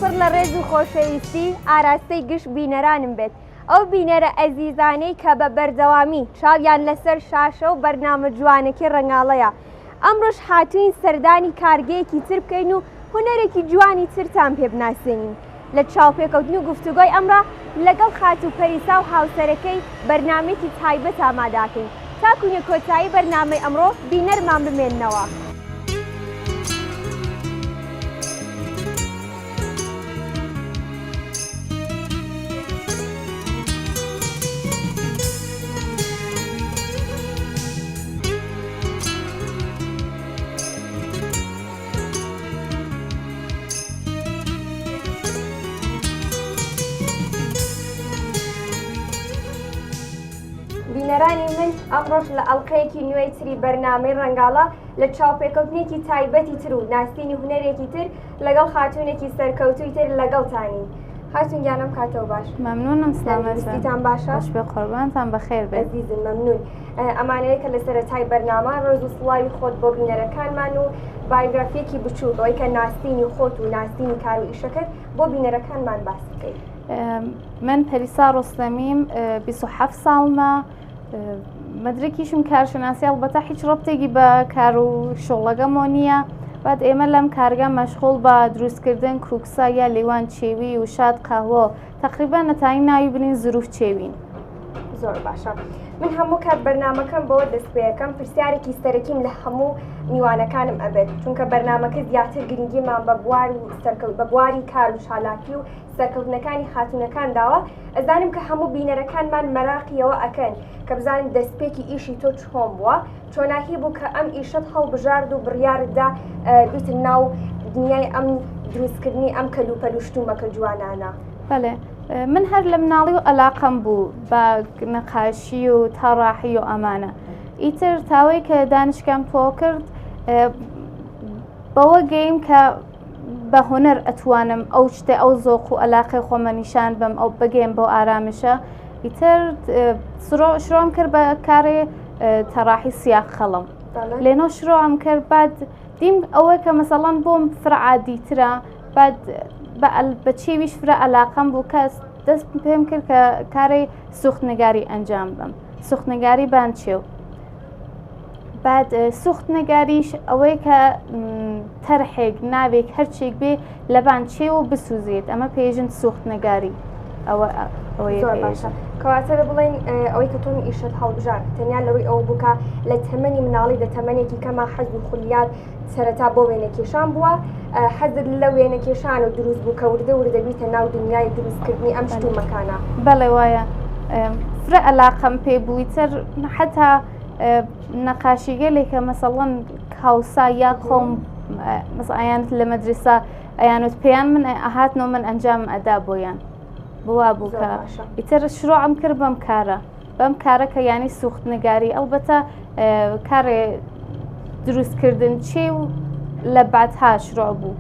پڕ لە ڕێز و خۆشەویستی ئاراستەی گشت بینەرانم بێت. ئەو بینەرە ئەزیزانەی کە بە بەردەوامی چاویان لەسەر شاشە و بەرنامە جوانەکەی ڕەنگاڵەیە. ئەمڕۆش هاتووین سەردانی کارگەیەکی تر بکەین و هونەرێکی جوانی ترتان پێ بناسێنین. لە چاوپێکەوتن و گفتوگۆی ئەمڕە لەگەڵ خاتوو پەریسا و هاوسەرەکەی بەرنامەیەکی تایبەت ئاماداکەین. تاکوو کۆتایی بەرنامەی ئەمڕۆ بینەرمان بمێننەوە. بینەرانی من ئەمڕۆش لە ئەڵلقەیەکی نوێی تری بەرنامەی ڕەنگاڵە لە چاوپێکەوتنێکی تایبەتی تر و ناسینی هونەرێکی تر لەگەڵ خاتوونێکی سەرکەوتووی تر لەگەڵتانین. خاتوون گیان ئەم کاتەوە باش. مەمنونم سلامەت بن. تەندروستیتان باشە؟ باش بێ قوربانتان بەخێر بێت. ئەزیزم مەمنون. ئەمانەوێت کە لە سەرەتای بەرنامە ڕێز و سڵاوی خۆت بۆ بینەرەکانمان و بایۆگرافیەکی بچووک ئەوەی کە ناسینی خۆت و ناسینی کار و ئیشەکەت بۆ بینەرەکانمان باس بکەیت. من پەریسا ڕۆستەمیم 27 ساڵمە مەدرەکیشم کارشناسی ئەڵبەتە هیچ ڕەبتێکی بە کار و شغڵەکەمەوە نییە بعد ئێمە لەم کارگە مەشغوڵ بە دروستکردن کوکسا یا لیوان چێوی و شاد قەهوە تقریبا نەتانی ناوی بنین زروف چێوین. زۆر باشە من هەموو کات بەرنمەکەم بەوە دەست پێەکەم پرسیارێکی سەرەکیم لە هەموو میوانەکانم ئەبێت چونکە بەرنمەکە زیاتر گرنگیمان بە بوار و سەرکەوت بە بواری کار و چالاکی و سەرکەوتنەکانی خاتوونەکان داوە ئەزانم کە هەموو بینەرەکانمان مەراقی ئەوە ئەکەن کە بزانن دەستپێکی ئیشی تۆ چۆن بووە چۆناهی بوو کە ئەم ئیشەت هەڵبژارد و بڕیارت دا بیتە ناو دنیای ئەم دروستکردنی ئەم کەلوپەل و شتومەکە جوانانە. بەڵێ من هەر لە مناڵی و ئەلاقەم بوو بە نەقاشی و تەڕاحی و ئەمانە ئیتر تاوەی کە دانیشگام تۆ کرد بەوە گەیم کە بە هونەر ئەتوانم ئەو شتێ ئەو زۆق و ئەلاقەی خۆمە نیشان بم ئەو بگەیم بەو ئارامشە ئیتر شرۆم کرد بە کارێ تەڕاحی سیاق خەڵم لێنۆ شرۆم کرد بعد دیم ئەوە کە مەسەڵەن بۆم فرە عادیترە بعد بە چێویش فرە ئەلاقەم بوو کەس دەست پێم کرد کە کارەی سوختنگاری ئەنجام بم سوختنگاری بان چێو بعد سوخت نگاریش ئەوەی کە تەرحێک ناوێک هەرچێک بێ لەبان چێ و بسوزێت ئەمە پێژن سوخت نگاری ئەوە ئەوەی زۆر باشە کەواتە بڵێن ئەوەی کە تۆم ئیشت هەڵبژارد تەنیا لەوەی ئەوە بووکە لە تەمەنی مناڵی لە تەمەنێکی کەما حەز و خولیات سەرەتا بۆ وێنەکێشان بووە حەزت لە وێنەکێشان و دروست بوو کە وردە وردە بیتە ناو دنیای دروستکردنی ئەم شتومەکانە. بەڵێ وایە فرە ئەلاقەم پێ بووی تر حتا نەقاشیگەلێکە مەسەڵەن هاوسا یا خۆم مەسئایانت لە مەدرسە ئەیانوت پێیان من ئەهاتنەوە من ئەنجام ئەدا بۆیان بوا بوو کە ئیتر شروعم کرد بەم کارە بەم کارە کە یانی سوختنگاری ئەڵبەتە کارێ دروستکردن چێ و لە بعدها شروع بوو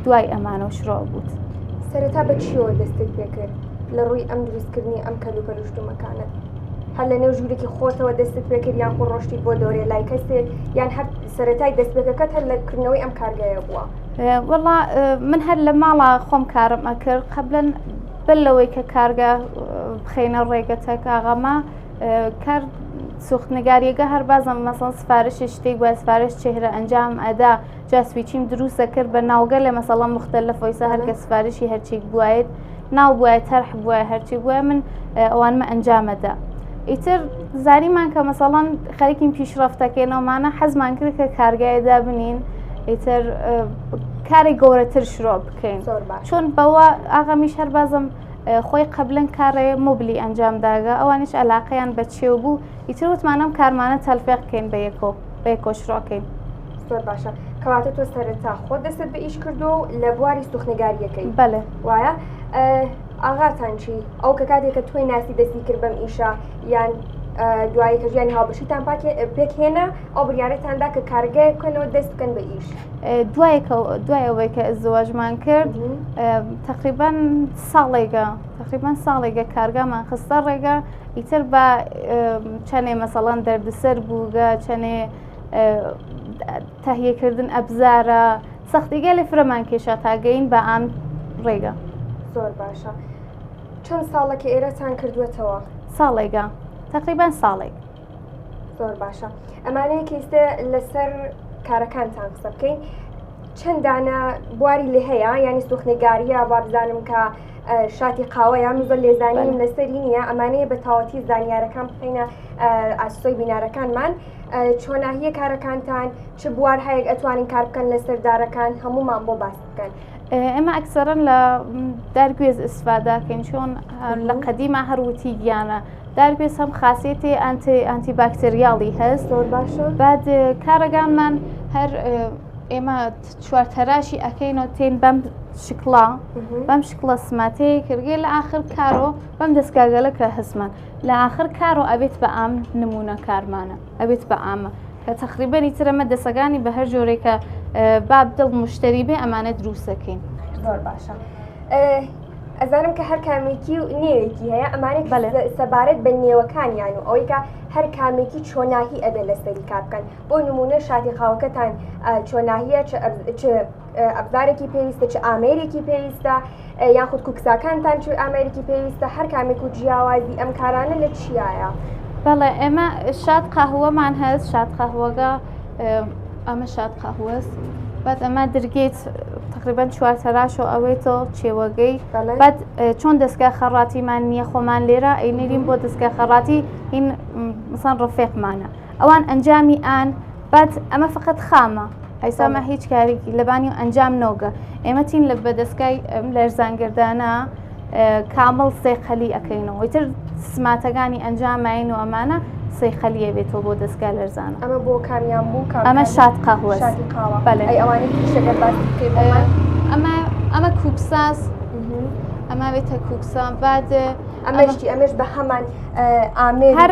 دوای ئەمانەوە شروع بوو. سەرەتا بە چیەوە دەستت پێکرد لە ڕووی ئەم دروستکردنی ئەم کەلوپەل و شتومەکانە هەر لە نێو ژوورێکی خۆتەوە دەستت پێکرد یان خۆ ڕۆشتی بۆ دەورێ لای کەسێک یان هەر سەرەتای دەستپێکەکەت هەر لە کردنەوەی ئەم کارگەیە بووە؟ وەڵا من هەر لە ماڵا خۆم کارم ئەکرد قبلەن بەر لەوەی کە کارگە بخەینە ڕێگە تەکاغەمە کار سوختنگاریەکە هەر بازم مەسەڵ سفارشی شتێک بە سفارش چهرە ئەنجام ئەدا جاسویچیم دروستە کرد بە ناوگە لە مەسەڵە مختلف ویسە هەرکە سفارشی هەرچێک بواێت ناو بواە تەرح بواە هەرچی بواە من ئەوانمە ئەنجامەدا ئیتر زانیمان کە مەسەڵەن خەریکین پیشڕەفتەکەینەوەمانە حەزمان کرد کە کارگای دابنین ئیتر کاری گەورەتر شرۆ بکەین چۆن بەوە ئاغامیش هەر بازم خۆی قبلن کارێ مۆبلی ئەنجام داگە ئەوانیش علاقەیان بە چێو بوو ئیتر وتمانم کارمانە تەلفێق کەین بە یەکۆ بە یەکۆ شرۆکەین. زۆر باشە کەواتە تۆ سەرەتا خۆت دەستت بە ئیش کردو لە بواری سوخنگاریەکەی بەڵێ وایە ئاغاتان چی ئەو کە کاتێک کە تۆی ناسی دەستی کرد بەم ئیشە یان دوایی کە ژیانی هاوبەشیتان پێک هێنا ئەو بڕیارەتاندا کە کارگەیەک بکەنەوە دەست بکەن بە ئیش دوای ئەوەی کە ئەزدواجمان کرد تقریبان ساڵێکە تقریبان ساڵێکە کارگامان خستە ڕێگە ئیتر بە چەنێ مەسەڵەن دەردسەر بووگە چەنێ تەهیەکردن ئەبزارە سەختیگەلێ فرەمان کێشا تا گەین بە ئام ڕێگە. زۆر باشە چەند ساڵە کە ئێرەتان کردووەتەوە؟ ساڵێکە تقریبان ساڵێک. زۆر باشە ئەمانەیە کە ئیستە لەسەر کارەکانتان قسە بکەین چەند دانە بواری لێ هەیە ینی سوخنێگاریە وابزانم کە شاتی قاوە یان زۆر لێزانیم لەسەری نییە ئەمانەیە بە تاوەتی زانیارەکان بخینە ئاسۆی بینارەکانمان چۆناهیە کارەکانتان چ بوار هەیە ئەتوانین کار بکەن لەسەر دارەکان هەمومان بۆ باس بکەن. ئێمە ئەکسەرەن لە دارگوێز ئیسفاداکەین چۆن لە قەدیما هەروتی گیانە دارگوێز هەم خاصیەتی ئەنتی ئەنتی باکتریاڵی هەست زۆر باشە بعد کارەکانمان هەر ئێمە چوار تەراشی ئەەکەین و تێن بەم شکڵا بەم شکڵە سماتەیە کردگێ لە ئاخر کارۆ بەم دەستگاگەلە کە هەستمان لە ئاخر کارۆ ئەبێت بە ئام نمونە کارمانە ئەبێت بە ئامە کە تەقریبەنی ترەمە دەسەکانی بە هەر جۆرێکە باب دڵ مشتری بێ ئەمانە دروستەکەین زۆر باشە. ئەزانم کە هەر کامێکی و نێوێکی هەیە ئەمانە بەڵێ. سەبارەت بە نێوەکانیان و ئەوەی کە هەر کامێکی چۆناهی ئەبێ لەسەری کار بکەن بۆ نمونە شاتی قاوەکەتان چۆناهیە چ ئەبزارێکی پێویستە چ ئامێرێکی پێویستە یاخود کوکساکانتان چ ئامێرێکی پێویستە هەر کامێک و جیاوازی ئەم کارانە لە چیایە؟ بەڵێ ئێمە شاد قەهوەمان هەست شاد قەهوەگە ئەمە شاد قەهوەس بەد ئەمە درگێت تقریبا چوار تەراش و ئەوێتەوە چێوەگەی بەد چۆن دەستگا خەڕاتیمان نییە خۆمان لێرە ئەینەرین بۆ دەستگا خەڕاتی هین مسان ڕفێقمانە ئەوان ئەنجامی ئان بەد ئەمە فقط خامە ئەیسامە هیچ کارێکی لەبانی و ئەنجام نۆگە ئێمە تین لە بەدەستگای لەرزانگردانە کامڵ سەیقەلی ئەکەینەوە ئیتر سماتەکانی ئەنجاماین و ئەمانە سەیقەلیە بێتەوە بۆ دەستگا لەرزانە. ئەمە بۆ کامیان بوو کام ئەمە شاد قەهوەس. شادی قاوە. بەلێ. ئەی ئەوانەی تریش ئەگەر باسی بکەی بۆمان. ئەمە ئەمە کوکساس ئەمە بێتە کوکسا بعد ئەمەش چی ئەمەش بە هەمان ئامێر هەر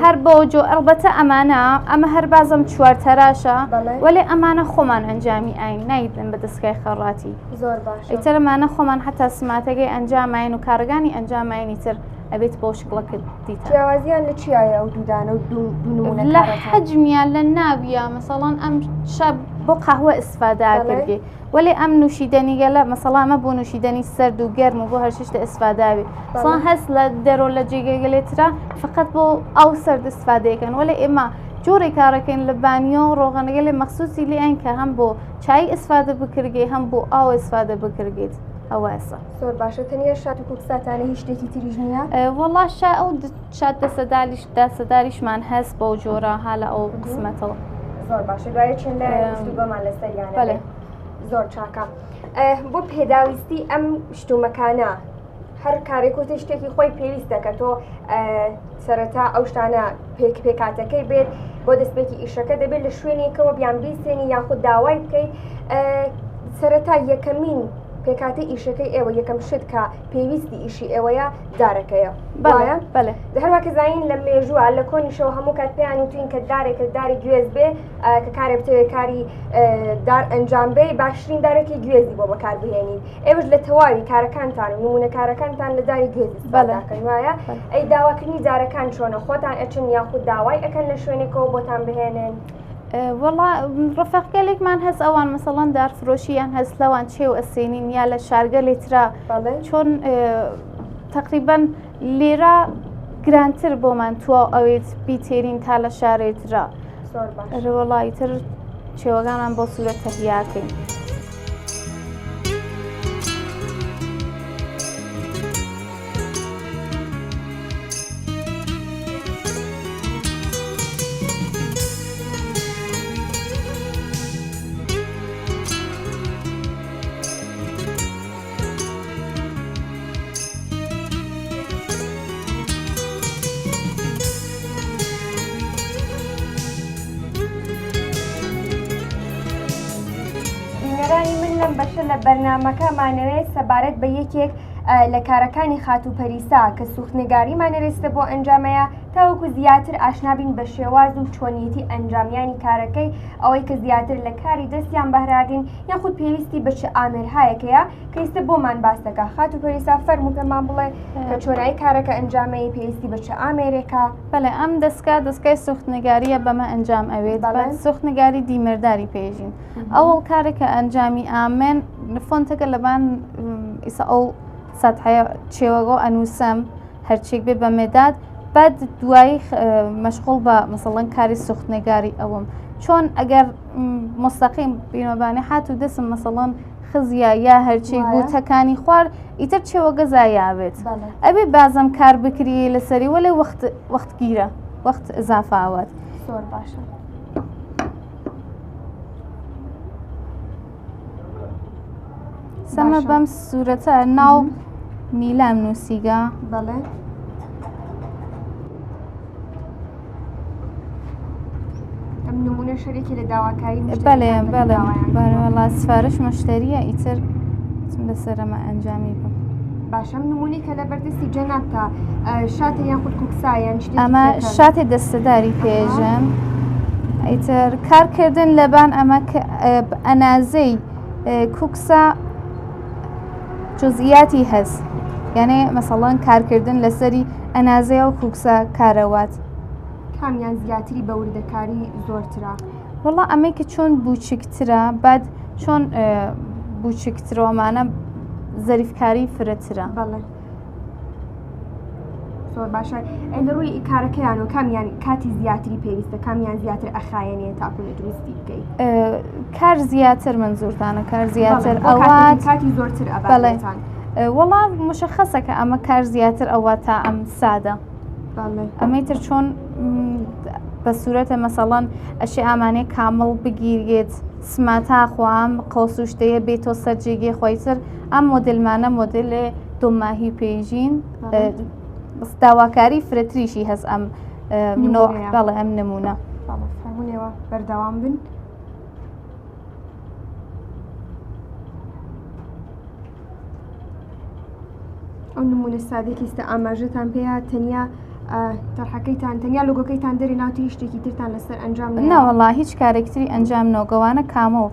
هەر بۆ جۆ ئەلبەتە ئەمانە ئەمە هەر بازم چوار تەراشە وەلێ ئەمانە خۆمان ئەنجامی ئاین نایدن بە دەستگای خەڕاتی. زۆر باشە. ئیتر ئەمانە خۆمان حتا سماتەکەی ئەنجاماین و کارەکانی ئەنجاماین ئیتر ئەبێت بۆ شکڵە کرد دیتان. جیاوازیان لە چیایە ئەو دوودانە و دوو نمونە لە حەجمیان لە ناویە مەسەڵەن ئەم شە بۆ قەهوە ئیسفادە کردی وەلێ ئەم نووشیدەنیگەلە مەسەڵا ئەمە بۆ نووشیدەنی سەرد و گەرم و بۆ هەر شتە ئیسفاداوی سان هەست لە دەرۆ لە جێگەگەلێترا فقط بۆ ئەو سەرد ئیسفادەکەن وەلێ ئێمە جۆرێک کارەکەین لە بانیۆ ڕۆغەنەگەلێ مەخصوصی لێن کە هەم بۆ چای ئیسفادە بکرگێ هەم بۆ ئاو ئیسفادە بکرگێت ئەوە ئێسا. زۆر باشە تەنیا شات و کوکساتانە هیچ شتێکی تریش نییە؟ وەڵا شا ئەو شات دەسەدالیش داسەداریشمان هەست بەو جۆرە ها لە ئەو قسمەتەوە. زۆر باشە دوایە چێن لە گفتوگۆمان لەسەریانە بێ. زۆر چاکە بۆ پێداویستی ئەم شتومەکانە هەر کارێک وتە شتێکی خۆی پێویستە کە تۆ سەرەتا ئەو شتانە پێک پێکاتەکەی بێت بۆ دەستپێکی ئیشەکە دەبێت لە شوێنێکەوە بیان بیسێنی یاخود داوای بکەیت سەرەتا یەکەمین پێکاتی ئیشەکەی ئێوە یەکەم شت کە پێویستی ئیشی ئێوەیە دارەکەیە بەڵێ بەڵێ هەروە کە زانین لە مێژووە لە کۆنیشەوە هەموو کات پێیان وتوین کە دارێکە داری گوێز بێ کە کارێ بتەوێت کاری دار ئەنجام بێ باشترین دارێکی گوێزی بۆ بەکاربهێنیت ئێوەش لە تەواوی کارەکانتان و نمونە کارەکانتان لە داری گوێز استفادە ئەکەن وایە؟ ئەی داواکردنی دارەکان چۆنە خۆتان ئەچن یاخود داوای ئەکەن لە شوێنێکەوە بۆتان بهێنن؟ وەڵا ڕەفەقگەلێکمان هەست ئەوان مەسەڵەن دارفرۆشیان هەست لەوان چێ و ئەسێنین یا لە شارگەلێ ترا چۆن تقریبا لێرە گرانتر بۆمان تواو ئەوێت بیتێرین تا لە شارێترا وەڵا ئیتر چێوەکانمان بۆ سوورە تەهیاکەین. بینەرانی من لەم بەشە لە بەرنامەکە مانەوێت سەبارەت بە یەکێک لە کارەکانی خاتوو پەریسا کە سوختنگاری مانەرێستە بۆ ئەنجامەیە تاوەکو زیاتر ئاشنابین بە شێواز و چۆنیەتی ئەنجامیانی کارەکەی ئەوەی کە زیاتر لە کاری دەستیان بەهرادین یاخود پێویستی بە چ ئامێرهایەکەیە کە ئیستە بۆمان باس دەکا خاتوو پەریسا فەرموو پێمان بڵێ کە چۆنایی کارەکە ئەنجامەیە پێویستی بە چ ئامێرێکە؟ بەڵێ ئەم دەستگا دەستگای سوختنگاریە بەمە ئەنجام ئەوێت سوختنگاری دیمەرداری پێژین ئەوەڵ کارێک کە ئەنجامی ئامێن فۆنتەکە لەبان ئیسا ئەو سەتحەیە چێوەگەو ئەنووسم هەرچێک بێ بە مێداد بعد دوایی مەشغوڵ بە مەسەڵەن کاری سوختنگاری ئەوم چۆن ئەگەر مستەقیم بینەبانی هات و دەسم مەسەڵەن خزیا یا هەرچی بوو تەکانی خوار ئیتر چێوەگە زایابێت ئەبێ بازم کار بکری لەسەری وەلێ وەخت وەختگیرە وەخت ئزافاوات زۆر باشە. سەمە بەم سوورەتە ناو میلام نووسیگە بەڵێ. ئەم نمونە شەرێکی لە داواکاری بەڵێ بەڵێ بەڵێ سفارش مشتریە ئیتر لەسەرەمە ئەنجامی بم. باشم نمونەی کە لە بەردەستی جەنابتا شاتە یان خود کوکسایان ئەمە شاتێ دەستەداری پێژم ئیتر کارکردن لەبان ئەمە ئەنازەی کوکسا جزئیاتی هەست یانێ مەسەڵەن کارکردن لەسەری ئەنازەیە و کوکسا کارەوات. کامیان زیاتری بە وردەکاری زۆرترە؟ وەڵا ئەمەی کە چۆن بووچکترە بعد چۆن بووچکترۆمانە زەریفکاری فرەترە. بەڵێ. زۆر باشە لە ڕووی کارەکەیان و کامیان کاتی زیاتری پێویستە کامیان زیاتر ئەخایەنێ تاکو لە دروستی بکەیت کار زیاتر من زۆرتانە کار زیاتر ئەوە کاتی زۆرتر ئەبڵێتان وەڵا مشخصە کە ئەمە کار زیاتر ئەوە تا ئەم سادە ئەمەی تر چۆن بە سوورەتە مەسەڵەن ئەشێ ئامانەی کامڵ بگیرێت سماتا خۆ ئەم قەوسوشتەیە بێتۆ سەر جێگەی خۆی تر ئەم مۆدلمانە مۆدلێ دۆماهی پێژین داواکاری فرەتریشی هەست ئەم بەڵێ ئەم نمونە فەرمونەوە بەردەوام بن. ئەو نمونە سادێکی ئێستا ئاماژەتان پێیا تەنیا تەرحەکەیتان تەنیا لۆگۆکەیتان دەری ناوتی شتێکی ترتان لەسەر ئەنجام نەوەڵا هیچ کارێکتری ئەنجام نۆگەوانە کامڵ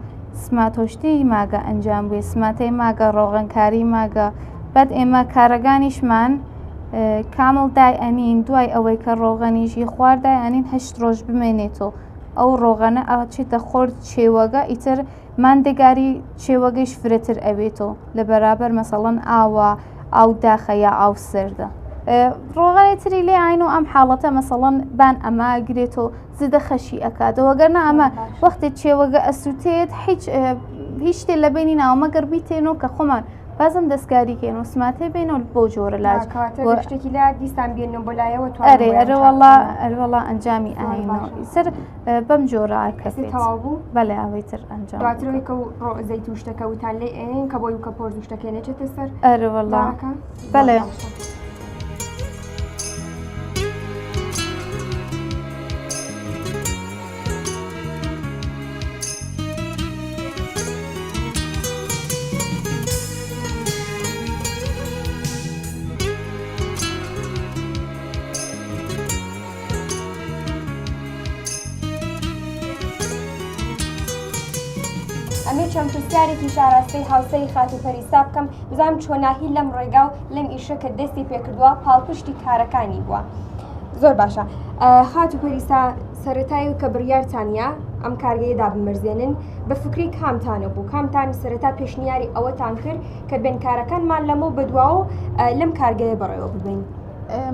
سماتۆشتی ماگە ئەنجام بووی سماتەی ماگە ڕۆغنکاری ماگە بەد ئێمە کارەگانیشمان کامڵ دای ئەنین دوای ئەوەی کە ڕۆغەنیژی خوارد دای ئەنین هەشت ڕۆژ بمێنێتەوە ئەو ڕۆغەنە ئەچێتە خۆر چێوەگە ئیتر ماندگاری چێوەگەیش فرەتر ئەوێتۆ لە بەرابەر مەسەڵەن ئاوە ئاو داخە یا ئاو سەردە ڕۆغەنی تری لێ ئاین و ئەم حاڵەتە مەسەڵەن بان ئەمە گرێتۆ زدە خەشی ئەکاتەوە گەر نا ئەمە وەختی چێوەگە ئەسووتێت هیچ هیچ شتێ لە بینی ناوە مەگەر بیتێنەوە کە خۆمان بازم دەستکاری کەین و سماتێ بێنەوە بۆ جۆرە لاج شتێکی لا دیسان بێنەوە بۆ لایەوە ئەرێ ئەرەوەڵا ئەروەڵا ئەنجامی ئاینەوە سەر بەم جۆرە کەسی تەواو بوو بەڵێ ئەوەی تر ئەنجام دواترەوەی کە زەیت و شتەکە وتان لێ ئەین کە بۆی و کە پۆرز و شتەکەی نەچێتە سەر ئەرەوەڵا بەڵێ. ئەمێ چەند پرسیارێکی شاراستەی هاوسەری خاتوو پەریسا بکەم بزانم چۆناهی لەم ڕێگا و لەم ئیشە کە دەستی پێکردووە پاڵپشتی کارەکانی بووە زۆر باشە خاتوو پەریسا سەرەتای و کە بڕیارتانە ئەم کارگەیە دابمەرزێنن بە فکری کامتانە بوو کامتان سەرەتا پێشنیاری ئەوەتان کرد کە بێنکارەکانمان لەمە بەدواوە لەم کارگەیە بەڕێوە ببین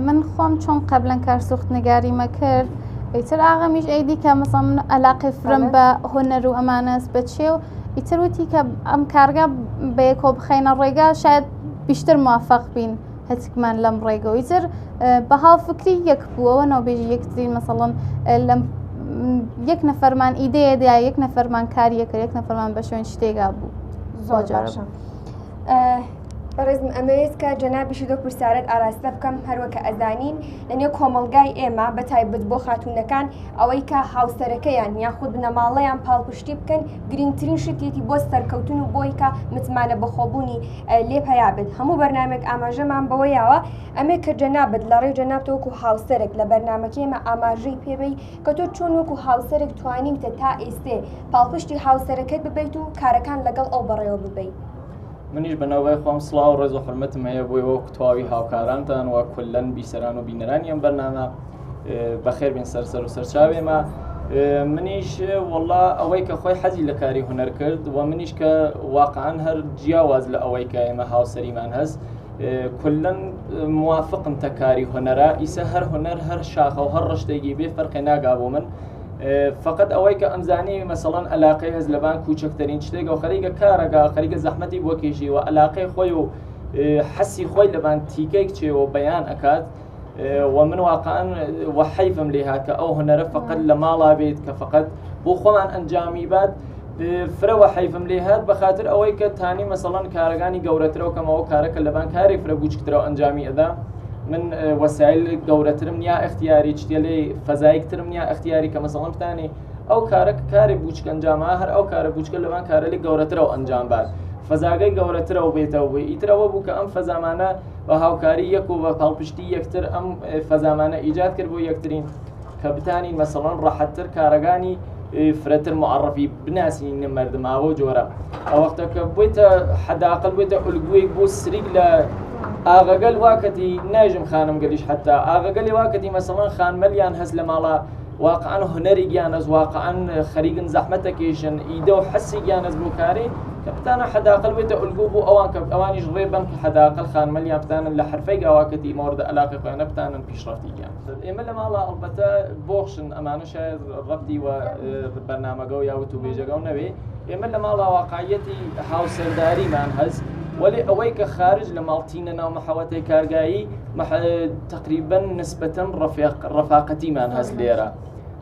من خۆم چۆن قەبلەن کار سوختنگاریمە کرد ئیتر ئاغەمیش ئەیدی کە مەسەڵەن من ئەلاقەی فرەم بە هونەر و ئەمانەس بە چێ و ئیتر وتی کە ئەم کارگە بەیەکۆ بخەینە ڕێگا شاید بیشتر موافق بین هەچکمان لەم ڕێگە ئیتر بە هاوفکری یەک بووەوە ناوبێژی یەکترین مەسەڵەن لەم یەک نەفەرمان ئیدەیە دا یەک نەفەرمان کاریەکە یەک نەفەرمان بە شوێن شتێگا بوو زۆر باشە. بەڕێزم ئەمەوێت کە جەنابیشی دۆ پرسیارت ئاراستە بکەم هەروەکە ئەزانین لە نێو کۆمەڵگای ئێمە بە تایبەت بۆ خاتوونەکان ئەوەی کە هاوسەرەکەیان یاخود بنەماڵەیان پاڵپشتی بکەن گرنگترین شتێتی بۆ سەرکەوتن و بۆی کە متمانە بەخۆبوونی لێ پەیا بێت هەموو بەرنامێک ئاماژەمان بەوە یاوە ئەمێ کە جەنابت لە ڕێ جەنابتە وەکو هاوسەرێک لە بەرنامەکەی ئێمە ئاماژەی پێبەی کە تۆ چۆن وەکو هاوسەرێک توانیوتە تا ئێستێ پاڵپشتی هاوسەرەکەت ببیت و کارەکان لەگەڵ ئەو بەڕێوە ببەی. منیش بە ناوبای خۆم سڵاو و ڕێز و حرمەتم هەیە بۆی وەک تەواوی هاوکارانتان و کولەن بیسەران و بینەرانی ئەم بەرنامە بەخێر بین سەر سەر و سەرچاوێمە. منیش وەڵا ئەوەی کە خۆی حەزی لە کاری هونەر کرد و منیش کە واقعا هەر جیاواز لە ئەوەی کە ئێمە هاوسەریمان هەست کلەن موافقم تە کاری هونەرە ئیسە هەر هونەر هەر شاخە و هەر ڕشتێکی بێ فەرقی ناگا بۆ من فقط ئەوەی کە ئەمزانی مەسەڵەن ئەلاقەی هەز لەبان کوچکترین شتێک و خەریکە کارەکە خەریکە زەحمەتی بۆ کێشی و ئەلاقەی خۆی و حەسی خۆی لەبان تیکەیک چێوە بەیان ئەکات و من واقعا و حەیفم لێ هات کە ئەو هونەرە فقط لە ماڵا بێت کە فقط بۆ خۆمان ئەنجامی بات فرەوە حەیفم لێ هات بە خاطر ئەوەی کە تانی مەسەڵەن کارەکانی گەورەترەوە کەمەوە کارەکە لەبان کاری فرە بووچکترەوە ئەنجامی ئەدا من وەسایل گەورەترم نیا اختیاری چتێ لێ فەزایکترم نیا اختیاری کە مەسەڵەن بتانی ئەو کارە کە کاری بووچکە ئەنجامە هەر ئەو کارە بووچکە لەبان کارەلی گەورەترەوە ئەنجام بات فەزاگەی گەورەترەوە بێتەوە بووی ئیترەوە بوو کە ئەم فەزامانە بە هاوکاری یەک و بە پاڵپشتی یەکتر ئەم فەزامانە ئیجاد کرد بۆ یەکترین کە بتانین مەسەڵەن ڕەحەتتر کارەکانی فرەتر معرفی بناسین مردم ئاوە جۆرە ئەو وەختە کە بوویتە حەداقل بوویتە ئولگووی بۆ سریک لە ئاغەگەل واکەتی نایژم خانم گەلیش حتا ئاغەگەلی واکەتی مەسەڵەن خانمەلیان هەست لە ماڵە واقعا هونەری گیانەز واقعا خەریکن زەحمەتە کێشن ئیدە و حەسی گیانەز بۆ کارێ کە بتانە حەداقل بێتە ئولگو بۆ ئەوان کە ئەوانیش ڕێ بن کە حەداقل خانمەلیان بتانن لە حرفەی گاواکەتی مۆردە ئەلاقی خۆیانە بتانن پیشڕەفتی گیان ئێمە لە ماڵە ئەڵبەتە بۆخشن ئەمانە شاید ڕەبتی وە بەرنامەگە و یا وتوبێژەگە و نەوێ ئێمە لە ماڵە واقعیەتی هاوسەرداریمان هەست وەلێ ئەوەی کە خارج لە ماڵ تینە ناو محەوەتەی کارگایی تقریبا نسبەتەن ڕەفیق ڕەفاقەتیمان هەست لێرە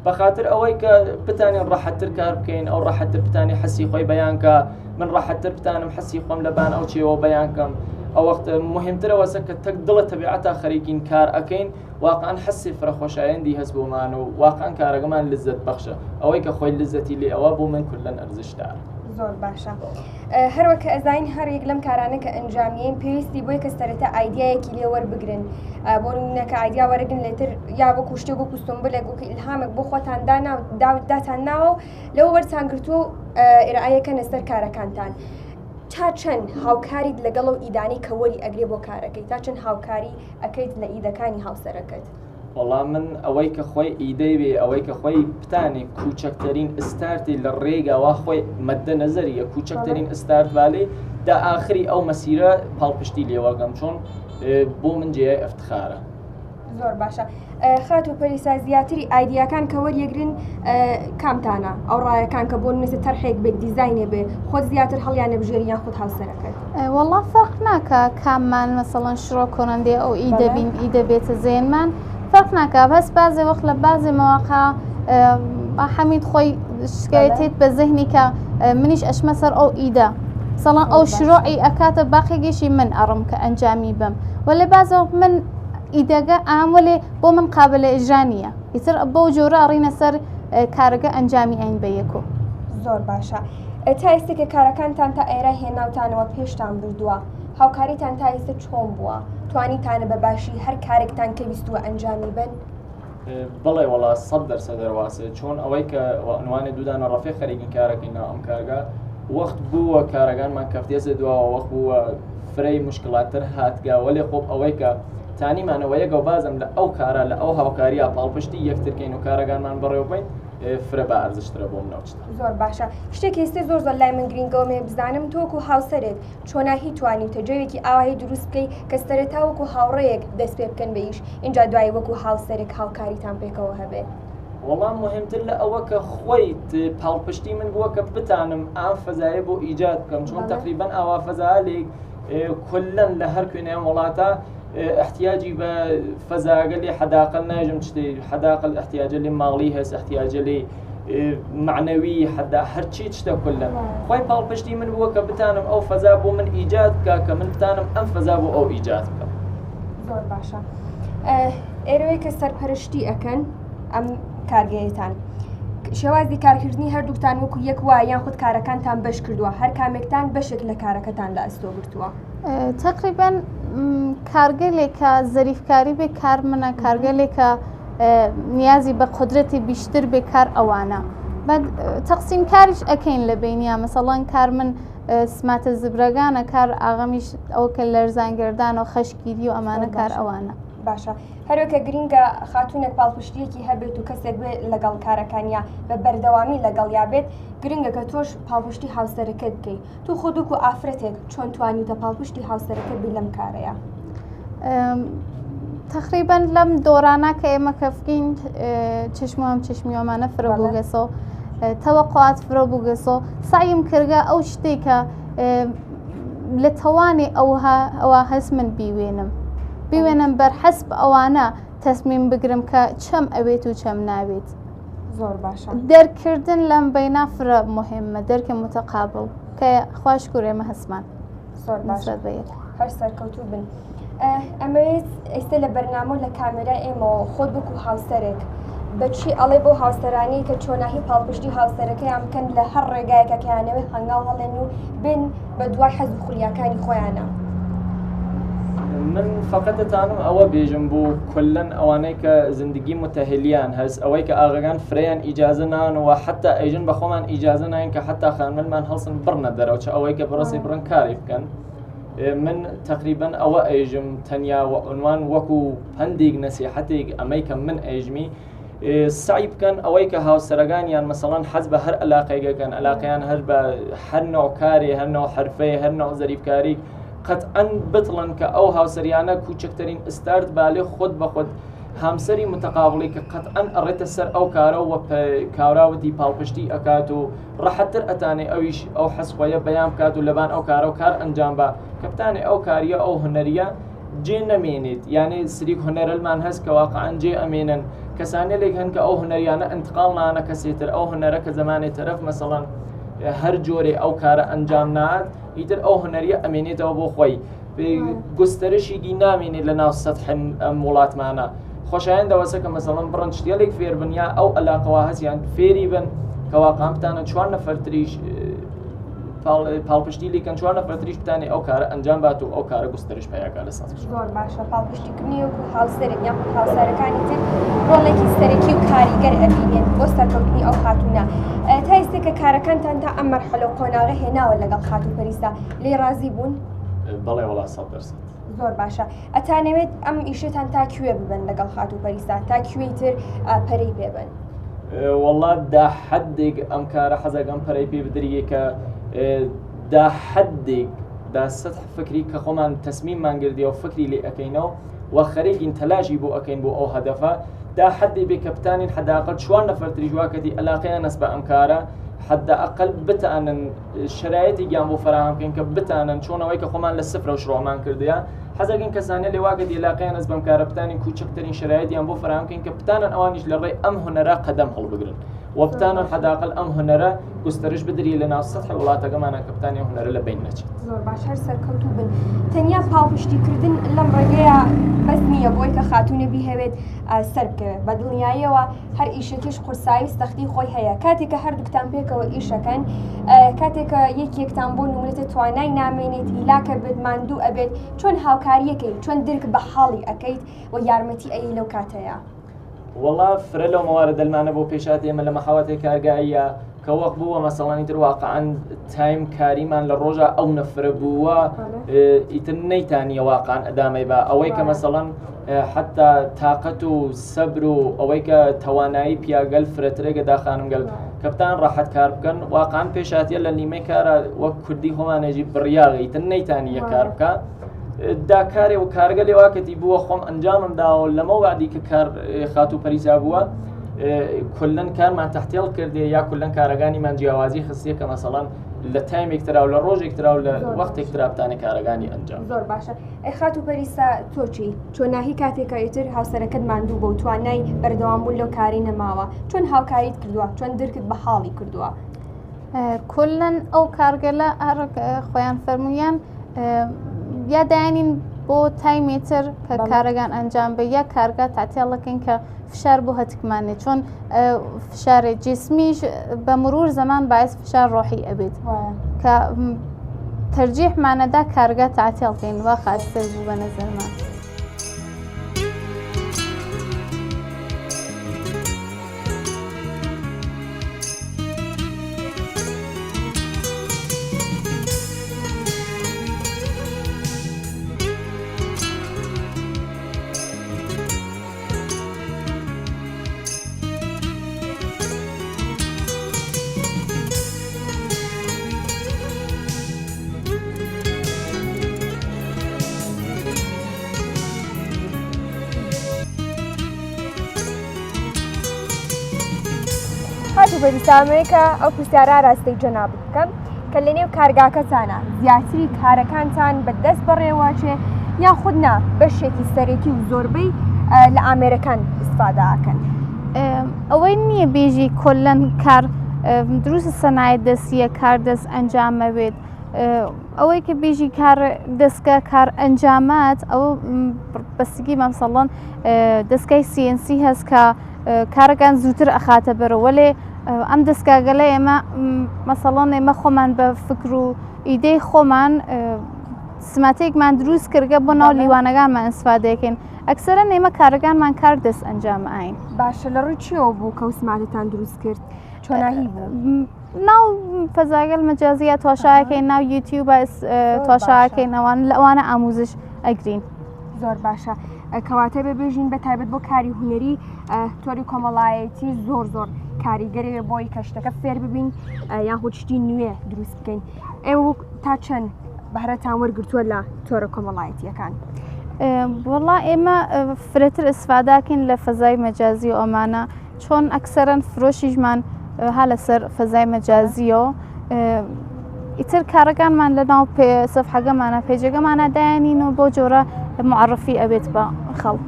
بەخاتر ئەوەی کە بتانین ڕەحەتتر کار بکەین ئەو ڕەحەتتر بتانی حەسی خۆی بەیان کە من ڕەحەتتر بتانم حەسی خۆم لەبان ئەو چێوە بەیان کەم ئەو وەخت مهمترەوەسە کە تەک دڵە تەبیعەتا خەریکین کار ئەەکەین واقعا حەسی فرە خۆشایەندی هەست بۆمان و واقعا کارەکەمان لزەت بەخشە ئەوەی کە خۆی لزەتی لێ ئەوە بۆ من کولەن ئەرزشدار. زۆر باشە هەروەک کە ئەزانین هەر یەک لەم کارانە کە ئەنجامیین پێویستی بۆی کە سەرەتا ئایدیایەکی لێ وەربگرن بۆ نمونە کە ئایدیا وەرەگرن لێتر یا وەکو شتێک وەکو سنبلێک وەکو ئیلهامێک بۆ خۆتان دانا داتان ناوە و لەوە وەرتان گرتووە و ئێرایەکەنە سەر کارەکانتان. تا چەند هاوکاریت لەگەڵ ئەو ئیدانەی کە وەری ئەگرێ بۆ کارەکەی تا چەند هاوکاری ئەکەیت لە ئیدەکانی هاوسەرەکەت؟ وەڵا من ئەوەی کە خۆی ئیدەی بێ ئەوەی کە خۆی بتانێ کوچەکترین ئستارتی لە ڕێگاوا خۆی مەدە نەزەریە کوچەکترین ئستارت بالێ دا ئاخری ئەو مەسیرە پاڵپشتی لێوەگەم چۆن بۆ من جێیای ئەفتخارە. زۆر باشە خاتوو پەریسا زیاتری ئایدیاکان کە وەریەگرن کامتانە ئەو ڕایەکان کە بۆ نمونە تەرحێک بێت دیزاینێ بێ خۆت زیاتر هەڵیان نەبژێری یان خود هاوسەرەکەت؟ وەڵا فەرق ناکا کاممان مەسەڵەن شرۆ کۆنەندێ ئەو ئی دەبین ئی دەبێتە زێنمان فەرق ناکا بەس بازێ وەخت لە بازێ مەواقع حەمید خۆی شکایەتێت بە زهنی کە منیش ئەشمە سەر ئەو ئیدە سەڵان ئەو شرۆعی ئەکاتە باقێکیشی من ئەڕم کە ئەنجامی بم وەلێ بازە من ئیدەگە ئام وەلێ بۆ من قابلە ئیجرا نییە ئیتر بەو جۆرە ئەڕینە سەر کارەکە ئەنجامی ئەین بە یەکۆ. زۆر باشە تا ئێستا کە کارەکانتان تا ئێرە هێناوتانەوە پێشتان بردووە هاوکاریتان تا ئێستا چۆن بووە توانیتانە بە باشی هەر کارێکتان کە ویستووە ئەنجامی بن؟ بەڵێ وەڵا 100% دەرواسێ چۆن ئەوەی کە عنوانی دوودانە ڕەفێ خەریکین کارەکەین ناو ئەم کارگا وەخت بووە کارەکانمان کەفتێسە دواوە وەخت بووە فرەی مشکلاتتر هاتگە وەلێ خۆب ئەوەی کە تانیمانەوە یەکەوە بازم لە ئەو کارە لە ئەو هاوکاریە پاڵپشتی یەکترکەین و کارەکانمان بەڕێوەبەین فرە بە ئەرزشترە بۆ منەوە چتە. زۆر باشە شتێک ئێستا زۆر زۆر لای من گرینگەوە مێ بزانم تۆ وەکو هاوسەرێک چۆناهی توانیوتە جەوێکی ئاواهی دروست بکەی کە سەرەتا وەکو هاوڕێیەک دەست پێ بکەن بە ئیش ئینجا دوایی وەکو هاوسەرێک هاوکاریتان پێکەوە هەبێ؟ وەڵام مهمتر لە ئەوە کە خۆیت پاڵپشتی من بووە کە بتانم ئام فەزایە بۆ ئیجاد بکەم چۆن تقریبا ئاوا فەزالێک کلەن لە هەر کوێنێ ئەم وڵاتە احتیاجی بە فەزاگە لێ حەداقل ناژم شتێ حەداقل احتیاجە لێ ماڵی هەست احتیاجە لێ معنەوی حەدا هەرچی شتە کلەن خۆی پاڵپشتی من بووە کە بتانم ئەو فەزا بۆ من ئیجاد بکە کە من بتانم ئەم فەزا بۆ ئەو ئیجاد بکەم. زۆر باشە ئێرەوەی کە سەرپەرشتی ئەکەن ئەم کارگەیەتان شێوازی کارکردنی هەردووکتان وەکو یەک وایە یان خود کارەکانتان بەش کردووە هەر کامێکتان بەشێک لە کارەکەتان لە ئەستۆ گرتووە؟ تقریبا کارگەلێکە زەریفکاری بێ کار منە کارگەلێکە نیازی بە قدرەتی بیشتر بێ کار ئەوانە تەقسیم کاریش ئەەکەین لە بینیا مەسەڵەن کار من سماتە زبرەگانە کار ئاغەمیش ئەو کە لەرزانگردان و خەشکیری و ئەمانە کار ئەوانە. باشە هەروەکە گرینگە خاتوونێک پاڵپشتیەکی هەبێت و کەسێک بێت لەگەڵ کارەکانیا بە بەردەوامی لەگەڵیا بێت گرنگە کە تۆش پاڵپشتی هاوسەرەکەت بکەیت تۆ خۆت وەکو ئافرەتێک چۆن توانیوتە پاڵپشتی هاوسەرەکەت بی لەم کارەیە؟ تقریبا لەم دۆرانە کە ئێمە کەفکین چشم هم چشمیۆمانە فرە بووگەسۆ تەوەقعات فرە بووگەسۆ سعیم کردگە ئەو شتێک کە لە تەوانی ئەوها ئەوە هەست من بیوێنم بیوێنم بەر حەسب ئەوانە تەسمیم بگرم کە چەم ئەوێت و چەم ناوێت زۆر باشە دەرکردن لەم بەینا فرە مهمە دەرکە متقابل کە خوا شکر ئێمە هەستمان زۆر باشە هەر سەرکەوتوو بن ئەمەوێت ئێستا لە بەرنامە لە کامێرا ئێمەوە خۆت وەکو هاوسەرێک بەچی ئەڵێ بۆ هاوسەرانی کە چۆناهی پاڵپشتی هاوسەرەکەیان بکەن لە هەر ڕێگایەکە کەیانەوێت هەنگاو هەڵێن و بن بە دوای حەز و خولیاکانی خۆیانە. من فقط دەتانم ئەوە بێژم بوو کلەن ئەوانەی کە زندگی متەهلیان هەست ئەوەی کە ئاغەگان فرەیان ئیجازە نان و حتا ئەیژن بە خۆمان ئیجازە ناین کە حتا خانمەلمان هەڵسن بڕنە دەرەوە چە ئەوەی کە بڕەسی بڕن کاری بکەن من تقریبا ئەوە ئەیژم تەنیا وە عنوان وەکو پەندێک نەسیحەتێک ئەمەی کە من ئەیژمی سەعی بکەن ئەوەی کە هاوسەرەکانیان مەسەڵەن حەز بە هەر ئەلاقەیەکەن ئەلاقەیان هەر بە هەر نوع کارێ هەر نوع حرفەیە هەر نوع زەریفکاری قەتعەن بتڵن کە ئەو هاوسەریانە کوچکترین ئستارت بالێ خۆت بە خۆت هامسەری متقابڵی کە قەتعەن ئەڕێتە سەر ئەو کارە و کاوراوتی پاڵپشتی ئەکات و ڕەحەتتر ئەتانێ ئەویش ئەو حەز خۆیە بەیان بکات و لەبان ئەو کارە و کار ئەنجام بە کە بتانێ ئەو کاریە ئەو هونەریە جێ نەمێنێت یانێ سریک هونەرەلمان هەست کە واقعا جێ ئەمێنن کەسانێلێک هەن کە ئەو هونەریانە ئەنتقاڵ نانە کەسێ تر ئەو هونەرە کە زەمانێ تەرەف مەسەڵەن هەر جۆرێ ئەو کارە ئەنجام نات ئیتر ئەو هونەریە ئەمێنێتەوە بۆ خۆی گوستەرشیگی نامێنێت لە ناو سەتح ئەم وڵاتمانە خۆشایان دەوەسە کە مەسەڵەن بڕن شتێلێک فێر بن یا ئەو ئەلاقەوە هەزیان فێری بن کە واقعا بتانە چوار نەفەرتریش پاڵپشتی لیکەن چوار نەفەرتریش بتانێ ئەو کارە ئەنجام بات و ئەو کارە گوستەرش پیاکە لە سەد زۆر باشە پاڵپشتیکردنی وەکو هاوسەرێک یاخود هاوسەرەکانی تر ڕۆڵێکی سەرەکی و کاریگەر ئەبینێت بۆ سەرکەوتنی ئەو خاتوونە تا ئێستا کە کارەکانتان تا ئەم مەرحەلە و قۆناغە هێناوە لەگەڵ خاتوو پەریسا لێی ڕازی بوون؟ بەڵێ وەڵا 100%. زۆر باشە ئەتانەوێت ئەم ئیشەتان تا کوێ ببن لەگەڵ خاتوو پەریسا تا کوێی تر پەرەی پێبن؟ وەڵا دا حدێک ئەم کارە حەزەکەم پەرەی پێ بدریە کە دا حدێک دا سەح فکری کە خۆمان تەسمیممان گردی و فکری لێ ئەەکەینەوە و خەریکین تەلاشی بۆ ئەەکەین بۆ ئەو هەدەفە دا حدی بێ کە بتانین حداقل چوار نەفەرتریش واکەتی ئەلاقەیان نەس بە ئەم کارە حدا ئەقل بتانن شرایطێکیان بۆ فراهەم بکەین کە بتانن چۆنەوەی کە خۆمان لە سفرە و شڕۆمان کردیە حەزەکەین کەسانە لێواگە دیلاقیان ئەس بەم کارە بتانین کوچکترین شرایطیان بۆ فراهەم بکەین کە بتانن ئەوانیش لە ڕێی ئەم هونەرە قەدەم هەڵبگرن و بتانن حداقل ئەم هونەرە گوستەرش بدری لە ناو سەتحی وڵاتەکەمانە کە بتانێ هونەرە لە بین نەچێت. زۆر باش هەر سەرکەوتوو بن تەنیا پاڵپشتیکردن لەم ڕێگەیە بەس نییە بۆی کە خاتوونە بیهەوێت سەر بکەوێت بە دڵنیاییەوە هەر ئیشێکیش قورسایی و سەختی خۆی هەیە کاتێک کە هەردووکتان پێکەوە ئیشەکەن کاتێک کە یەکێکتان بۆ نمونەتە توانای نامێنێت هیلاکە بێت ماندوو ئەبێت چۆن هاوکاریەکەی چۆن درک بە حاڵی ئەەکەیت و یارمەتی ئەی لەو کاتەیە. وەڵا فرە لەو مەوارە دەلمانە بۆ پێشات ئێمە لە مەحاوەتێ کارگاییە کە وەق بووە مەسەڵانی تر واقعا تایم کاریمان لە ڕۆژە ئەو نەفرە بووە ئیتر نەیتانیە واقعا ئەدامەی بە ئەوەی کە مەسەڵەن حتا تااقەت و سەبر و ئەوەی کە توانایی پیاگەل فرەترێکە دا خانمگەل کەپتان ڕەحەت کار بکەن واقعا پێشاتیە لە نیمەی کارە وەک کوردی خۆمانێژی بڕیاغی تر نەیتانیە کار بکە دا کارێ و کارگە لێواکەتی بووە خۆم ئەنجامم داوە لەمە وعدی کە کار خاتوو پەریسا بووە کلەن کارمان تەحتێڵ کردێ یا کلەن کارەکانیمان جیاوازی خستیە کە مەسەڵەن لە تایمێک ترا و لە ڕۆژێک ترا و لە وەختێک ترابتانە کارەکانی ئەنجام زۆر باشە ئەی خاتوو پەریسا تۆ چی چۆناهی کاتێکە ئیتر هاوسەرەکەت ماندوو بۆ توانای بەردەوام بوون لەو کاری نەماوە چۆن هاوکاریت کردووە چۆن درکت بە حاڵی کردووە کلەن ئەو کارگەلە هەر خۆیان فەرموویان یا دایانین بۆ تایمێتر کە کارەکان ئەنجام بە یا کارگا تاتیاڵەکەین کە فشار بۆ هەتکمانێ چۆن فشارێ جسمیش بە مرور زەمان باعث فشار ڕۆحی ئەبێت کە تەرجیحمانەدا کارگا تاتیاڵکەین وا خاستر بوو بە نەزەرمان. خاتوو پەریسا ئەمەوێ کە ئەو پرسیارە ئاراستەی جەنابت بکەم کە لە نێو کارگاکەتانە زیاتری کارەکانتان بە دەست بەڕێوەچێ یاخود نا بەشێکی سەرەکی و زۆربەی لە ئامێرەکان ئیسفادە ئەکەن؟ ئەوەی نییە بێژی کۆلەن کار دروست سەنایە دەستیە کار دەست ئەنجامەوێت ئەوەی کە بێژی کار دەستگا کار ئەنجامات ئەو بەسگی مەمسەڵەن دەستگای CNC هەست کە کارەکان زووتر ئەخاتە بەرەوە وەلێ ئەم دەستگاگەلە ئێمە مەسەڵەن ئێمە خۆمان بە فکر و ئیدەی خۆمان سماتێکمان دروست کردگە بۆ ناو لیوانەکانمان ئیسفادەکەین ئەکسەرە ئێمە کارەکانمان کار دەست ئەنجام ئاین. باشە لە ڕووی چیەوە بوو کە سماتتان دروست کرد چۆناهی بوو؟ ناو فەزاگەل مەجازیە تۆشاکەین ناو یوتیوب تۆشاکەین ئەوان لە ئەوانە ئاموزش ئەگرین. زۆر باشە کەواتە بێ بێژین بە تایبەت بۆ کاری هونەری تۆری کۆمەڵایەتی زۆر زۆر کاریگەری بۆی کە شتەکە فێر ببین یاخود شتی نوێ دروست بکەین ئێوە تا چەند بەهرەتان وەرگتووە لە تۆرە کۆمەڵایەتیەکان؟ وەڵا ئێمە فرەتر ئیسفاداکەین لە فەزای مەجازی و ئەمانە چۆن ئەکسەرەن فرۆشیشمان ها لەسەر فەزای مەجازیەوە ئیتر کارەکانمان لە ناو سەفحەکەمانە پێجەکەمانە دایانین و بۆ جۆرە معرفی ئەبێت بە خەڵک.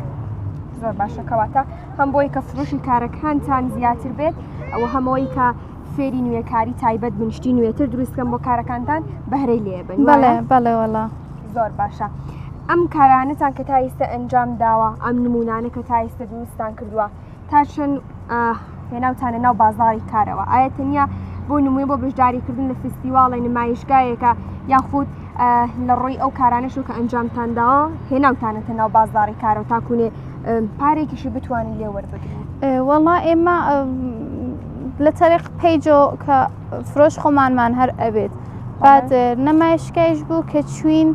زۆر باشە کەواتە هەم بۆی کە فرۆشی کارەکانتان زیاتر بێت ئەوە هەمەوەی کە فێری نوێکاری تایبەت بن شتی نوێتر دروستکەم بۆ کارەکانتان بەهرەی لێ بن بەڵێ بەڵێ وەڵا زۆر باشە ئەم کارانەتان کە تا ئیستا ئەنجام داوە ئەم نمونانە کە تا ئیستا دروستان کردووە تا چەند هێناوتانە ناو بازاڕی کارەوە ئایا تەنیا بۆ نمونە بۆ بەشداریکردن لە فستیواڵی نمایشگایەکە یاخود لە ڕووی ئەو کارانەش کە ئەنجامتان داوە هێناوتانەتە ناو بازاڕی کارەوە تاکوونێ پارێکیشی بتوانن لێ وەربگرن وەڵا ئێمە لە تەریق پەیجۆ کە فرۆش خۆمانمان هەر ئەبێت بعد نمایشگایش بوو کە چوین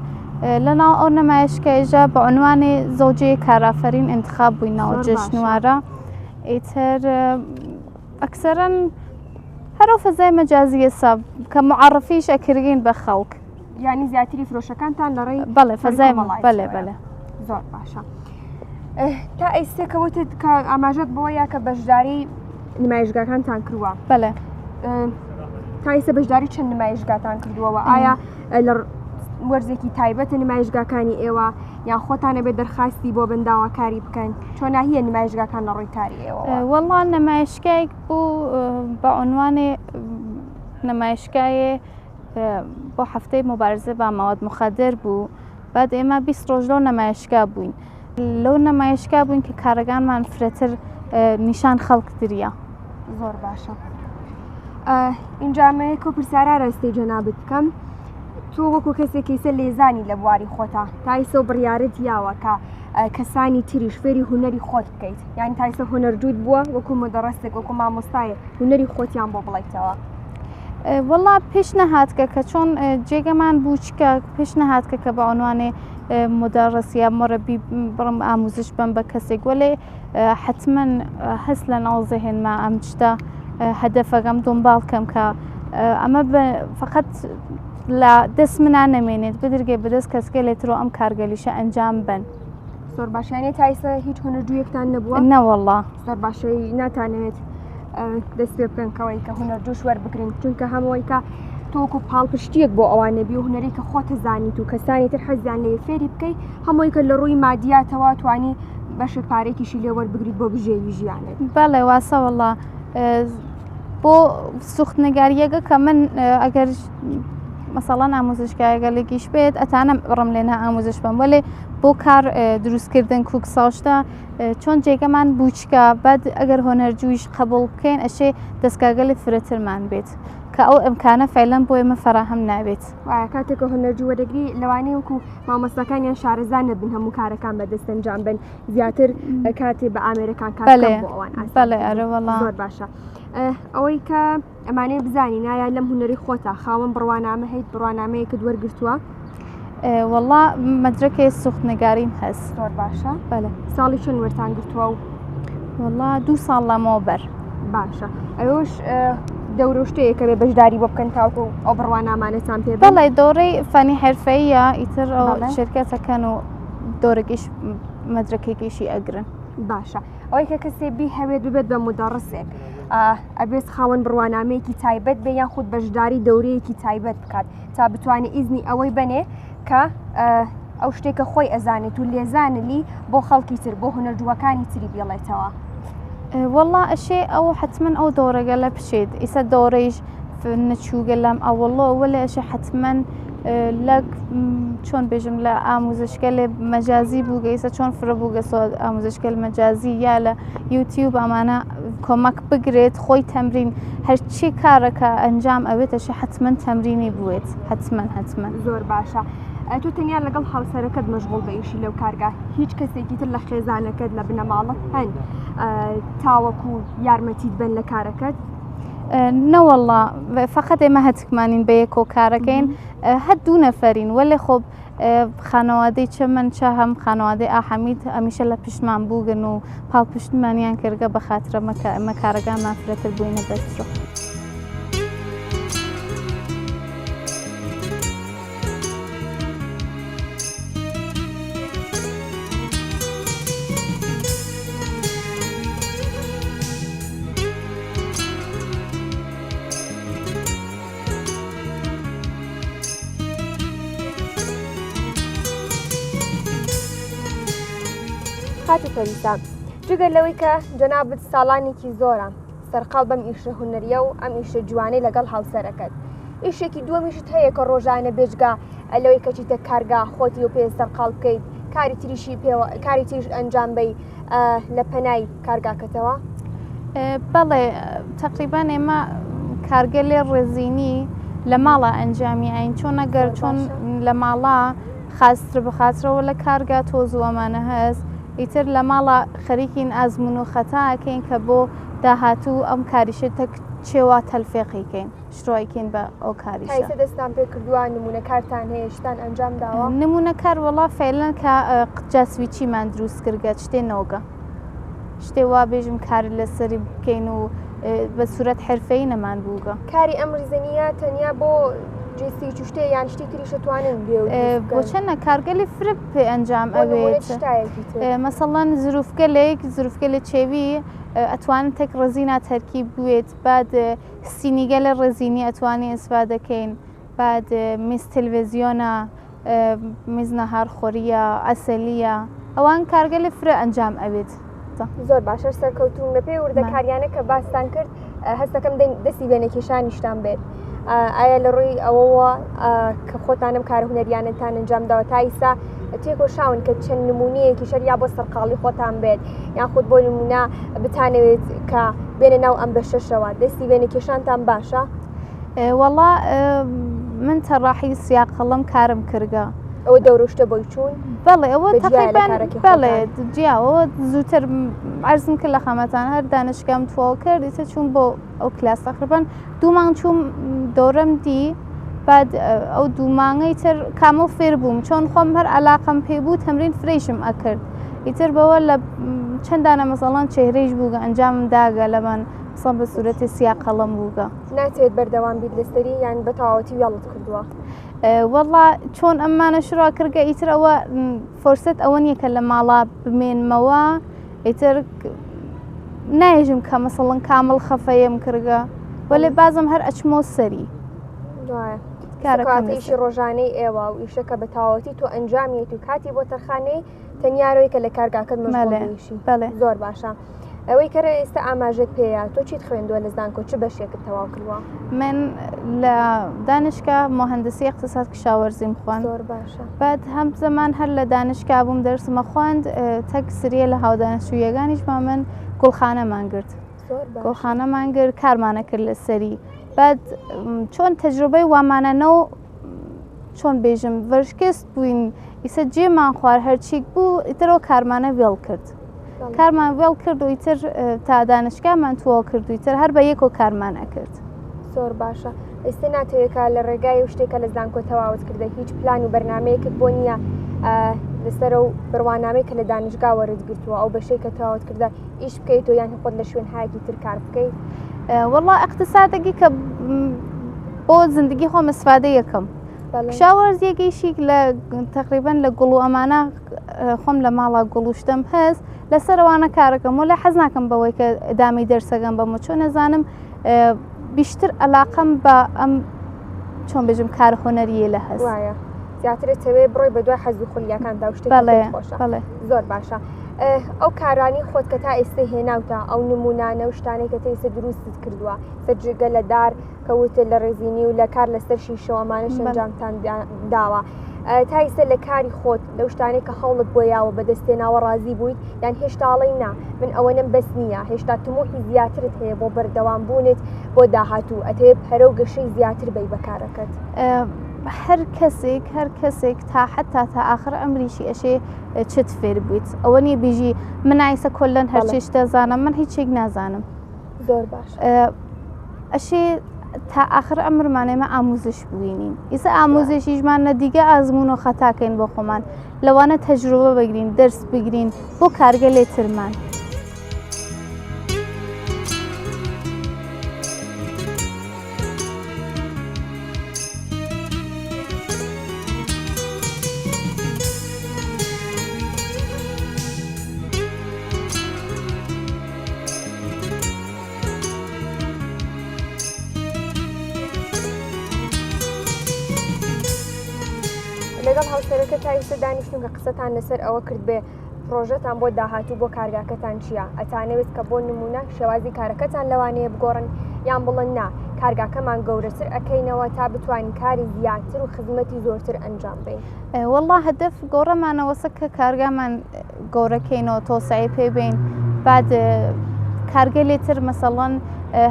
لە ناو ئەو نمایشگایشە بە عنوانی زەوجەی کارافەرین انتخاب بووین ناو جەژنوارە ئیتر ئەکسەرەن هەرو فەزای مەجازیە سا کە معرفیش ئەکردین بە خەڵک یعنی زیاتری فرۆشەکانتان لە ڕێی بەڵێ فەزای بەڵێ بەڵێ زۆر باشە تا ئەیسێ کە وتت کە ئاماژەت بۆ یا کە بەشداری نمایشگاکانتان کردووە بەڵێ تا ئیسە بەشداری چەند نمایشگاتان کردووەوە ئایا لە وەرزێکی تایبەتە نمایشگاکانی ئێوە یان خۆتانە بێت دەرخواستی بۆ بن داواکاری بکەن چۆناهیە نمایشگاکان لە ڕووی کاری ئێوە وەڵا نمایشگایەک بوو بە عنوانی نمایشگایێ بۆ هەفتەی مبارزە با مواد مخدر بوو بعد ئێمە 20 ڕۆژ لەو نمایشگا بووین لەو نمایشگا بووین کە کارەکانمان فرەتر نیشان خەڵک دریا. زۆر باشە ئینجا مەیە کۆ پرسیارە ڕاستەی جەنابت بکەم تۆ وەکو کەسێکی سەر لێزانی لە بواری خۆتا تایسە و بڕیارت یاوە کە کەسانی تریش فێری هوەری خۆت بکەیت یان تایسە هوەرجووت بووە وەکو مدەڕستێک وەکو مامۆستایە هوەری خۆتیان بۆ بڵیتەوە. وەڵا پێش نەهاتکە کە چۆن جێگەمان بووچکە پێش نەهاتکە کە بە عنوانێ مدەڕس یا مڕبی بڕم ئاموزش بم بە کەسێک وەلێ حتمما هەست لە ناو زهنما ئەم شتە هەدەفەکەم دۆنباڵ کەم کە ئەمە فقط لە دەست منا نەمێنێت بدرگێ بەدەست کەسگە لێترۆ ئەم کارگەلیشە ئەنجام بن. زۆر باشیانێ تا ئیستا هیچ هونەرجوویەکتان نەبووە؟ نەوەڵا. زۆر باشەی ناتانەوێت دەست پێ بکەن کەەوەی کە هونەرجوش وەربگرن چونکە هەمووی کە تۆکو پاڵپشتیەک بۆ ئەوان نەبی و هونەری کە خۆتە زانیت و کەسانی تر حەزیان لێ فێری بکەی هەمووی کە لە ڕووی مادیاتەوە توانی بەشێک پارێکیشی لێ وەربگریت بۆ بژێوی ژیانت. بەڵێ واسە وەڵا بۆ سوختنگاریەکە کە من ئەگەر مەسەڵەن ئاموزشگایەگەلێکیش بێت ئەتانم بڕم لێ نا ئاموزش بم وەلێ بۆ کار دروستکردن کوک ساوشتە چۆن جێگەمان بووچکە بعد ئەگەر هۆنەرجوویش قبول بکەین ئەشێ دەستگاگەلی فرەترمان بێت کە ئەو ئەمکانە فعلەن بۆ ئێمە فەراهەم نابێت. وایە کاتێک کە هونەرجوو وەدەگری لەوانەیە وەکو مامۆستاکانیان شارەزا نەبن هەموو کارەکان بەدەست ئەنجام بن زیاتر کاتێ بە ئامێرەکان کار بکەن بۆ ئەوان ئاسان بەڵێ ئەرە وەڵا زۆر باشە ئەوەی کە ئەمانەیە بزانین ئایا لەم هونەری خۆتا خاوەن بڕوانامە هەیت بڕوانامەیەکت وەرگرتووە؟ وەڵا مەدرەکێ سوختنگاریم هەست. زۆر باشە. بەڵێ. ساڵی چەند وەرتان گرتووە و؟ وەڵا دوو ساڵ لەمەوبەر. باشە ئەوەش دەورە و شتەیە کە بێ بەشداری بۆ بکەن تاوەکو ئەو بڕوانامانەتان پێ بن؟ بەڵێ دەورەی فەنی حرفەیە ئیتر ئەو شرکەتەکەن و دەورەکەیش مەدرەکێکیشی ئەگرن. باشە ئەوەی کە کەسێ بیهەوێت ببێت بە مودەڕسێک. ئەبێت خاوەن بڕوانامەیەکی تایبەت بێ یان خود بەشداری دەورەیەکی تایبەت بکات تا بتوانێت ئیزنی ئەوەی بنێ کە ئەو شتێکە خۆی ئەزانێت و لێزانلی بۆ خەڵکی تر بۆ هونەرجووەکانی تری بێڵێتەوە. وەڵا ئەشێ ئەو حتمما ئەو دەورەگە لە بچێت ئیسە دەورەیش نەچووگە لەم ئەوەڵۆ وەلێ ئەشێ حتمما لە چۆن بێژم لە ئاموزشگەلێ مەجازی بووگە ئیسە چۆن فرە بووگە سۆ ئاموزشگەل مەجازی یا لە یوتیوب ئەمانە کۆمەک بگرێت خۆی تەمرین هەرچی کارەکە ئەنجام ئەوێتەشە حتمما تەمرینی بوێت حتمما حتمما زۆر باشە. تۆ تەنیا لەگەڵ هاوسەرەکەت مەشغوڵ بە ئیشی لەو کارگا هیچ کەسێکی تر لە خێزانەکەت لە بنەماڵەت هەن تاوەکو یارمەتیت بن لە کارەکەت؟ نەوەڵا فقط ئێمە هەتکمانین بە یەکۆ کارەکەین هەر دوو نەفەرین وەلێ خۆ خانەوادەی چە من چە هەم خانەوادەی ئاحەمید هەمیشە لە پشتمان بووگن و پاڵپشتمانیان کردگە بە خاترە مەکە ئەمە کارەکانمان فرەتر بووینە بەرچۆ. خاتوو پەریسا جگە لەوەی کە جەنابت ساڵانێکی زۆرە سەرقاڵ بەم ئیشە هونەریە و ئەم ئیشە جوانەی لەگەڵ هاوسەرەکەت ئیشێکی دووەمیشت هەیە کە ڕۆژانە بێجگە لەوەی کە چیتە کارگا خۆتی و پێ سەرقاڵ بکەیت کاری تریشی پێوە کاری تریش ئەنجام بەی لە پەنای کارگاکەتەوە؟ بەڵێ تەقریبان ئێمە کارگە لێ ڕێزینی لە ماڵە ئەنجامی ئاین چۆن ئەگەر چۆن لە ماڵە خاستر بخاترەوە لە کارگا تۆز و ئەمانە هەست ئیتر لە ماڵە خەریکین ئازمون و خەتاکەین کە بۆ داهاتوو ئەم کاریشە تەک چێوا تەلفێقیکەین شتۆیکەین بە ئەو کاریشە. تا ئیسە دەستتان پێ کردووە نموونە کارتان هەیە شتان ئەنجام داوە؟ نموونە کار وەڵا فعلەن کە جاسویچیمان دروست کردگە شتێ نۆگە شتێ وا بێژم کار لەسەری بکەین و بە سوورەت حرفەی نەمان بووگە. کاری ئەم ڕیزەنیە تەنیا بۆ جێسیچ و شتێ یان شتی تریشە توانن بێ و دروست بۆ بکەن؟ چەنە کارگەلی فرە پێ ئەنجام بۆ نموونە ئەوێت چ شتایەکی تر؟ مەسەڵەن زروفگەلێک زروفگەلێ چێوی ئەتوانن تەک ڕزینا تەرکیب بوێت بعد سینیگەلە ڕزینی ئەتوانی ئیسفادە کەین بعد میز تلویزیۆنە میز نەهارخۆریە عەسەلیە ئەوان کارگەلێ فرە ئەنجام ئەوێت. زۆر باشە سەرکەوتوون بەپێی وردەکاریانە کە باستان کرد هەستەکەم دەستی وێنەکێشانیشتان بێت ئایا لە ڕووی ئەوەوە کە خۆتانم کارە هونەریانەتان ئەنجام داوە تا ئیسا تێکۆشاون کە چەند نمونەیەکی شەر یا بۆ سەرقاڵی خۆتان بێت یان خود بۆ نمونە بتانەوێت کە بێنە ناو ئەم بەشەشەوە دەستی وێنەکێشانتان باشە؟ وەڵا من تەڕاحی سیاقەڵم کارم کردگە. ئەوە دەورشتە بۆی چوون؟ بەڵێ ئەوە تەقریبا بەڵێ جیاوە زووتر عەرزم کرد لە خامەتان هەر دانشگام تەواو کرد ئیتر چوون بۆ ئەو کلاس تەقریبا دوو مانگ چووم دەورەم دی بعد ئەو دوو مانگەی تر کامڵ فێر بووم چۆن خۆم هەر علاقەم پێ بوو تەمرین فرەیشم ئەکرد ئیتر بەوە لە چەندانە مەسەڵەن چهرەیش بووگە ئەنجامم داگە لەمان مەسەڵەن بە سوورەتی سیا قەڵەم بووگە. ناتەوێت بەردەوام بیت لەسەری یان بە تەواوەتی وێڵت کردووە؟ وەڵا چۆن ئەمانە شڕا کردگە ئیتر ئەوە فرسەت ئەوە نییە کە لە ماڵا بمێنمەوە ئیتر نایژم کە مەسەڵەن کامڵ خەفەیەم کردگە وەلێ بازم هەر ئەچمەوە سەری. کارەکەم ئیشی ڕۆژانەی ئێوە و ئیشەکە بە تەواوەتی تۆ ئەنجامیت و کاتی بۆ تەرخانەی تەنیا رۆی کە لە کارگاکەت مەشغوڵ بوویشی زۆر باشە ئەوەی کە ئێستا ئاماژەت پێیە تۆ چیت خوێندووە لە زانکۆ چ بەشێکت تەواو کردووە؟ من لە دانشگاه مهندسی اقتصاد کشاورزیم خوند زۆر باشە بعد هەم زەمان هەر لە دانشگاه بووم دەرسمە خوند تەک سریە لە هاودانشجویەکانیشمان من گوڵخانەمان گرت گوڵخانەمان گرت کارمانە کرد لەسەری بعد چۆن تەجروبەی وامانە نەو چۆن بێژم ڤەرشکست بووین ئیسە جێمان خوار هەرچیک بوو ئیترەوە کارمانە وێڵ کرد کارمان وێڵ کرد و ئیتر تا دانشگامان تەواو کرد و ئیتر هەر بە یەکۆ کارمان ئەکرد. زۆر باشە ئێستا ناتەوێت کە لە ڕێگای و شتێکە لە زانکۆ تەواوت کردە هیچ پلان و بەرنمەیەکت بۆ نییە لەسەر و بڕوانامەی کە لە دانشگا وەرت گرتووە ئەو بەشەی کە تەواوت کردە ئیش بکەیت و یان خۆت لە شوێن هایەکی تر کار بکەیت؟ وەڵا اقتصادەگی کە بۆ زندگی خۆم استفادە یەکەم کشاوەرزیەکەیشیک لە تقریبا لە گوڵ و ئەمانە خۆم لە ماڵا گوڵ و شتم هەس لەسەر ئەوانە کارەکەم وەلێ حەز ناکەم بەوەی کە ئیدامەی دەرسەکەم بەم و چۆن ئەزانم بیشتر ئەلاقەم بە ئەم چۆن بێژم کار هونەریە لە هەست وایە زیاتر تەوێ بڕۆی بە دوای حەز و خولیاکاندا و شتێکی بەڵێ پێت خۆشە بەڵێ زۆر باشە ئەو کارانی خۆت کە تا ئێستا هێناوتە ئەو نمونانە و شتانەی کە تا ئێستا دروستت کردووە سەر جگە لە دار کە وتت لە ڕێزینی و لە کار لەسەر شیشە و ئەمانەش ئەنجامتان داوە تا ئیسە لە کاری خۆت لەو شتانەی کە هەوڵت بۆ یاوە بەدەستێناوە ڕازی بوویت یان هێشتاڵی نا من ئەوەنەم بەس نییە هێشتا تموحی زیاترت هەیە بۆ بەردەوام بوونت بۆ داهاتوو ئەتەوێت پەرە و گەشەی زیاتر بی بەکارەکەت؟ هەر کەسێک هەر کەسێک تا حتا تا ئاخر ئەمریشی ئەشێ چت فێر بوویت ئەوە نییە بیژی من ئایسە کۆلەن هەرچی شتە زانم من هیچێک نازانم زۆر باش ئەشێ تا ئاخر ئەمرمان ئێمە ئاموزش بووینین ئیسا ئاموزشیشمان نەدیگە ئازمون و خەتاکەین بۆ خۆمان لەوانە تەجروبە بگرین دەرس بگرین بۆ کارگە لێترمان. لەگەڵ هاوسەرەکە تا ئێستا دانیشتون کە قسەتان لەسەر ئەوە کرد بێ پرۆژەتان بۆ داهاتوو بۆ کارگاکەتان چییە ئەتانەوێت کە بۆ نمونە شێوازی کارەکەتان لەوانەیە بگۆڕن یان بڵن نا کارگاکەمان گەورەتر ئەەکەینەوە تا بتوانین کاری زیاتر و خزمەتی زۆرتر ئەنجام بین والله هەدف گۆڕەمانەوەسە کە کارگامان گەورەکەینەوە تۆسعی پێ بین بعد کارگەلێ تر مەسەڵەن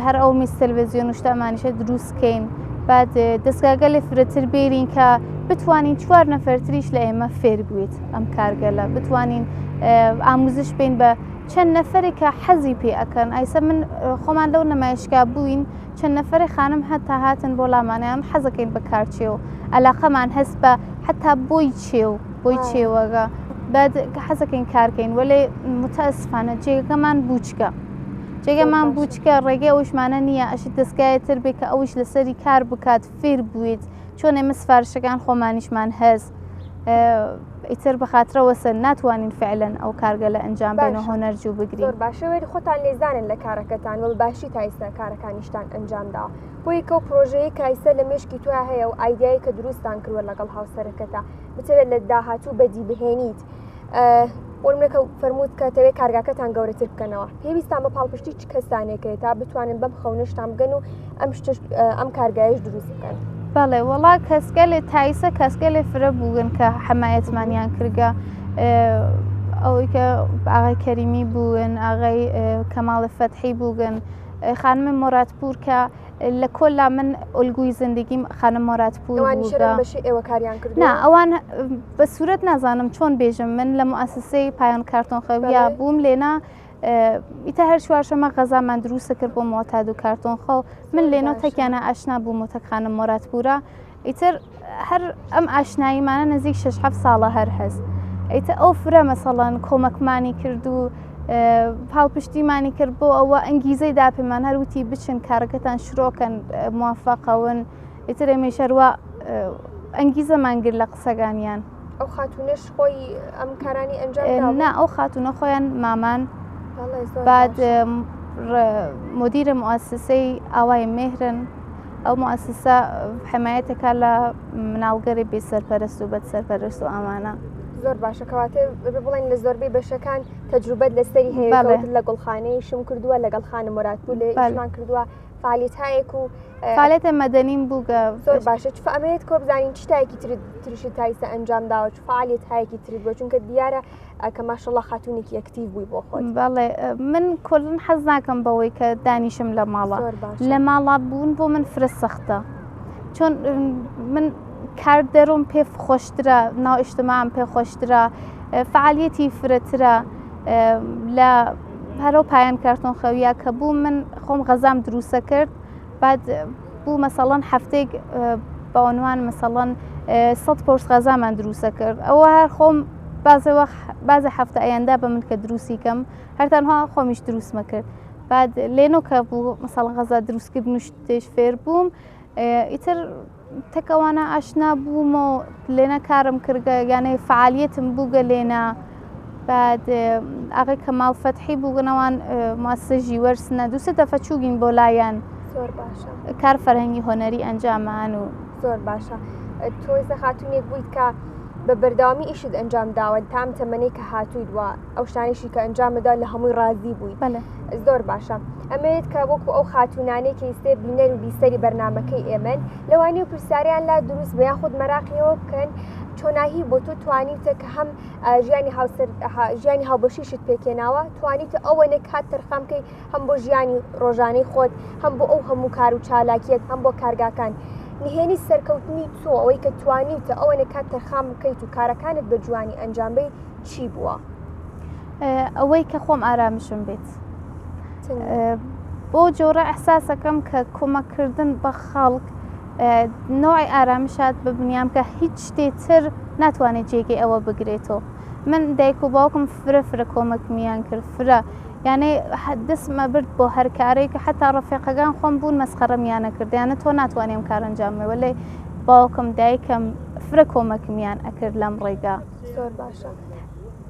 هەر ئەو میز تەلەڤزیۆن و شتە ئەمانیشە دروستکەین بعد دەستگاگەلێ فرەتر بێرین کە بتوانین چوار نەفەرتریش لە ئێمە فێر بوویت ئەم کارگەلە بتوانین ئاموزش بین بە چەند نەفرێک کە حەزی پێ ئەکەن ئایسە من خۆمان لەو نمایشگا بووین چەند نەفرێ خانم هەتا هاتن بۆ لامانیان حەزەکەین بە کارچێ و علاقەمان هەست بە حتا بۆی چێ و بۆی چێوەگە بعد حەزەکەین کارکەین وەلێ متاسفانە جێگەکەمان بووچکە جێگەمان بووچکە ڕێگەی ئەوشمانە نییە ئەشی دەستگایە تر بێ کە ئەوش لەسەری کار بکات فێر بوویت چۆن ئێمە سفارشەکان خۆمانیشمان هەست ئیتر بەخاترەوە سەر ناتوانین فعلەن ئەو کارگە لە ئەنجام بێن و هۆنەر جوو بگرین زۆر باشە وێری خۆتان لێزانن لە کارەکەتان وە باشی تا ئیستا کارەکانیشتان ئەنجام داوە بۆ یەکە و پرۆژەیە کە ئیستا لە مێشکی تۆ هەیە و ئایدیایی کە دروستان کردوە لەگەڵ هاوسەرەکەتا بتەوێت لە داهاتوو بەدی بهێنیت بۆ نمونە کە فەرمووت کە تەوێ کارگاکەتان گەورەتر بکەنەوە پێویستان بە پاڵپشتی چ کەسانێک هەیە تا بتوانن بەم خەونەشتان بگەن و ئەم شتش ئەم کارگایش دروست بکەن؟ بەڵێ وەڵا کەسگەلێ تایسە کەسگەلێ فرە بوون کە حەمایەتمانیان کردگە ئەوەی کە ئاغای کەریمی بوون ئاغای کەماڵ فەتحی بووگن خانم مۆرادپور کە لە کۆلا من ئۆلگوی زندگیم خانم مۆرادپور بەشی ئێوە کاریان کرد نا ئەوان بە سوورەت نازانم چۆن بێژم من لە موسسەی پایان کارتۆن خەویا بووم لێنا ئیتە هەر چوارشەمە غەزامان دروستە کرد بۆ مۆتاد و کارتۆن خەو من لێنۆ تەکیانە ئاشنا بووم و تەک خانم مۆرادپورە ئیتر هەر ئەم ئاشناییمانە نزیک شش حەفت ساڵە هەر هەست ئیتر ئەو فرە مەسەڵەن کۆمەکمانی کرد و پاڵپشتیمانی کرد بۆ ئەوە ئەنگیزەی دا پێمان هەر وتی بچن کارەکەتان شرۆکەن موافقەون ئیتر ئێمەیش هەروا ئەنگیزەمان گرت لە قسەکانیان. ئەو خاتوونەش خۆی ئەم کارانی ئەنجام داوە؟ نا ئەو خاتوونە خۆیان مامان بعد مدیر مؤسسەی ئاوای مێهرن ئەو مؤسسە حمایەتەکە لە مناڵگەری بێ سەرپەرست و بەد سەرپەرست و ئەمانە. زۆر باشە کەواتە بڵێن لە زۆربەی بەشەکان تەجروبەت لەسەری هەیە لە گوڵخانەیشم کردووە لەگەڵ خانم مۆرادپور لێ ئیشمان کردووە فعالیتهایەک و فعالیت مەدەنیم بووگە. زۆر باشە چ ئەمەوێت کۆ بزانین چ تایەکی تر ترشت تا ئیستا ئەنجام داوە چ فعالیتهایەکی ترت بووە چونکە دیارە کە ماشەڵڵا خاتوونێکی ئەکتیڤ بووی بۆ خۆت. بەڵێ من کۆلن حەز ناکەم بەوەی کە دانیشم لە ماڵە لە ماڵا بوون بۆ من فرە سەختە چۆن من کار دەرۆم پێ خۆشترە ناو ئیجتماعم پێ خۆشترە فعالیەتی فرەترە لە هەرو پایان کارتۆن خەویە کە بوو من خۆم غەزام دروسە کرد بعد بوو مەسەڵەن هەفتەیەک بە عنوان مەسەڵەن 100 پۆرس غەزامان دروسە کرد ئەوە هەر خۆم بازێ وەخت بازێ هەفتە ئەیاندا بە من کە دروستی کەم هەر تەنها خۆمیش دروستمە کرد بعد لێنۆ کە بوو مەسەڵەن غەزا دروستکردن و شتێش فێر بووم ئیتر تەکەوانە ئاشنا بوومە و لێنە کارم کردگە یانێ فعالیەتم بووگە لێنە بعد ئاغای کەماڵ فەتحی بووگنەوان ماسە ژیوەر سنە دووسێ دەفە چووگین بۆ لایەن زۆر باشە کار فەرهەنگی هۆنەری ئەنجامان و زۆر باشە تۆ ئێستا خاتونێک بوویت کە بە بەردەوامی ئیشت ئەنجام داوە تام تەمەنەی کە هاتوویت وە ئەو شتانیشی کە ئەنجامدا لە هەمووی ڕازی بووی بەڵێ. زۆر باشە ئەمەوێت کە وەکو ئەو خاتوونانەی کە ئیستێ بینەر و بیسەری بەرنامەکەی ئێمەن لەوانەیە پرسیاریان لا دروست بێ یاخود مەراقیەوە بکەن چۆناهی بۆ تۆ توانیوتە کە هەم ژیانی هاوسەر ژیانی هاوبەشیشت پێکێناوە توانیتە ئەوەنە کات تەرخان بکەی هەم بۆ ژیانی ڕۆژانەی خۆت هەم بۆ ئەو هەموو کار و چالاکیەت هەم بۆ کارگاکان نهێنی سەرکەوتنی تۆ ئەوەی کە توانیوتە ئەوەنە کات تەرخان بکەیت و کارەکانت بە جوانی ئەنجام بەی چی بووە؟ ئەوەی کە خۆم ئارامشم بێت بۆ جۆرە ئەحساسەکەم کە کۆمەکردن بە خەڵک نوعی ئارامشات ببنیام کە هیچ شتێ تر ناتوانێت جێگەی ئەوە بگرێتەوە من دایک و باوکم فرە فرە کۆمەکمیان کرد فرە یانێ دەستم ئەبرد بۆ هەر کارێک حتا ڕەفیقەکان خۆم بوون مەسخەرەمیانە کرد یانە تۆ ناتوانێ ئەم کار ئەنجام بێ وەلێ باوکم دایکم فرە کۆمەکمیان ئەکرد لەم ڕێگا. زۆر باشە.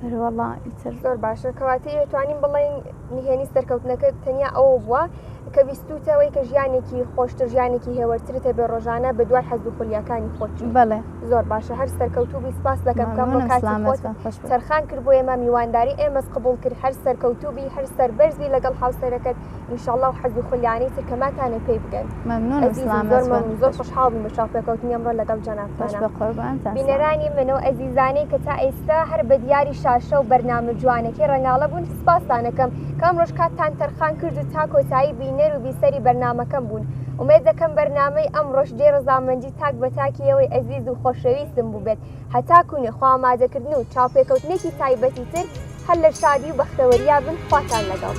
ئەروەڵا ئیتر. زۆر باشە کەواتە ئێوە توانین بڵێین نهێنی سەرکەوتنەکە تەنیا ئەوە بووە کە ویستوتەوەی کە ژیانێکی خۆشتر ژیانێکی هێوەرترت هەبێ ڕۆژانە بە دوای حەز و خولیاکانی خۆت چووی. بەڵێ. زۆر باشە هەر سەرکەوتوو بی سپاس دەکەم کە ئەمڕۆ مەمنونم کاتی سلامەت خۆت بن خۆش بن. تەرخان کرد بۆ ئێمە میوانداری ئێمەت قبوڵ کرد هەر سەرکەوتوو بی هەر سەربەرز بی لەگەڵ هاوسەرەکەت ئینشەڵا و حەز و خولیانەی تر کە ماتانێ پێی بگەن. مەمنونم ئەزیزم سلامەت زۆر بن مەمنون زۆر خۆش خۆشحاڵ بووم بە چاوپێکەوتنی ئەمڕۆ لەگەڵ خۆش جەنابتانا. بە قوربانتان سلامەت. بینەرانی من و ئەزیزانەی کە تا ئێستا هەر بە دیاری شاشە و بەرنامە جوانەکەی ڕەنگاڵە بوون سپاستان ئەکەم کە ئەمڕۆش کاتتان تەرخان کرد و تا کۆتایی بینەر و بیسەری بەرنامەکەم بوون ئومێد دەکەم بەرنامەی ئەمڕۆش جێی ڕەزامەندی تاک بە تاکی ئێوەی ئەزیز و خۆشەویستم بووبێت هەتاکوو نوێ خۆئامادەکردن و چاوپێکەوتنێکی تایبەتی تر هەر لە شادی و بەختەوەریا بن خواتان لەگەڵ.